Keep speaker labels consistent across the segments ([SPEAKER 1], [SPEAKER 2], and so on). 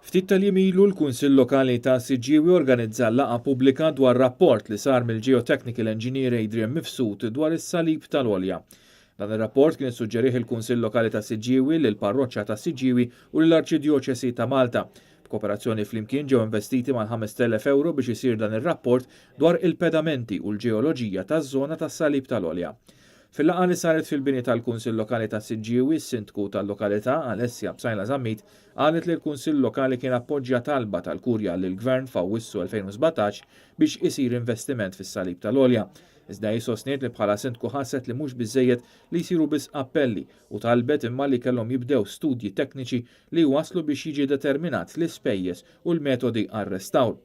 [SPEAKER 1] Ftit tal-jiem ilu l-Kunsill Lokali ta' Siġġiewi organizza laqgħa pubblika dwar rapport li sar mill-Geotechnical Engineer Adrian Mifsud dwar is-Salib tal-Għolja. Dan ir-rapport kien issuġġerih il-Kunsill Lokali ta' Siġġiewi lill-Parroċċa ta' Siġġiewi u lill-Arċidjoċesi ta' Malta. B'kooperazzjoni flimkien ġew investiti mal-5,000 ewro biex isir dan ir-rapport dwar il-pedamenti u l-ġeoloġija taż-żona tas-Salib tal-Għolja. Fil-laqgħa li saret fil-bini tal-Kunsill Lokali ta' Siġġiewi, s-Sindku tal-lokalità, Alessia Psaila Zammit, qalet li l-Kunsill Lokali kien appoġġja talba tal-Kurja lill-Gvern f'Awwissu 2017 biex isir investiment fis-Salib tal-Għolja. Iżda hi sostniet li bħala Sindku ħasset li mhux biżżejjed li jsiru biss appelli u talbet imma li kellhom jibdew studji tekniċi li jwasslu biex jiġi determinat l-ispejjeż u l-metodi għar-restawr.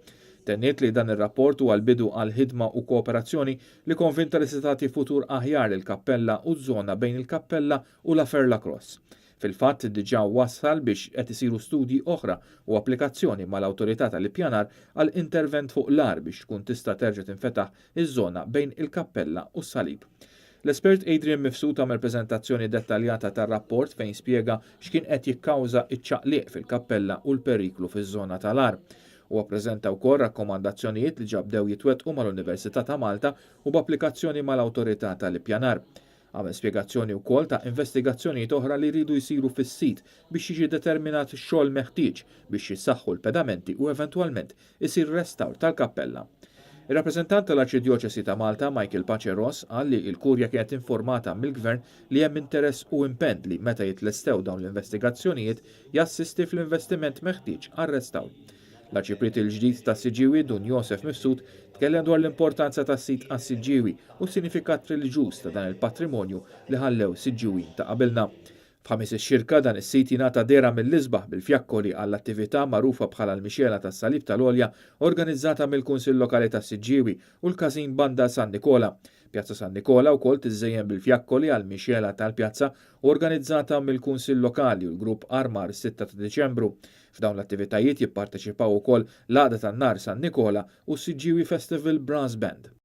[SPEAKER 1] Tenniet li dan ir-rapport huwa l-bidu għal ħidma u kooperazzjoni li konvinta li se tagħti futur aħjar lill-kappella u ż-żona bejn il-kappella u La Ferla Cross. Fil-fatt diġà wassal biex qed isiru studji oħra u applikazzjoni mal-Awtorità tal-Ippjanar għal intervent fuq l-għar biex tkun tista' terġa' tinfetaħ iż-żona bejn il-kappella u s-salib. L-espert Adrian Mifsud għamel preżentazzjoni dettaljata tar-rapport fejn spjega x'kien qed jikkawża ċ-ċaqliq fil-kappella u l-periklu fiż-żona tal-għar. Huwa ppreżenta wkoll rakkomandazzjonijiet li ġa bdew jitwettqu mal-Università ta' Malta u b'applikazzjoni mal-Awtorità tal-Ippjanar. Għamel spjegazzjoni wkoll ta' investigazzjonijiet oħra li jridu jsiru fis-sit biex jiġi determinat x-xogħol meħtieġ biex jissaħħu l-pedamenti u eventwalment isir restawr tal-kappella. Ir-rappreżentant tal-Arċidjoċesi ta' Malta, Michael Pace Ross, qal li l-Kurja kienet informata mill-Gvern li hemm interess u impenn li meta jitlestew dawn l-investigazzjonijiet jassisti fl-investiment meħtieġ għar-restawr. L-Arċipriet il-ġdid ta' Siġġiewi, Dun Josef Mifsud, tkellem dwar l-importanza tas-sit għas-Siġġiewi u s-sinifikat reliġjuż ta' dan il-patrimonju li ħallew Siġġiwin ta' qabilna. F'Ħamis ix-Xirka dan is-sit jingħata dehra mill-isbaħ bil-fjakkoli għall-attività magħrufa bħala l-Mixegħla tas-Salib tal-Għolja organizzata mill-Kunsill Lokali tas-Siġġiewi u l-Każin Banda San Nikola. Pjazza San Nikola wkoll tiżżejjen bil-fjakkoli għall-Mixegħla tal-Pjazza organizzata mill-Kunsill Lokali u l-Grupp Armar 6 ta' Diċembru. F'dawn l-attivitajiet jipparteċipaw ukoll l-Għaqda tan-Nar San Nikola u s-Siġġiewi Festival Brass Band.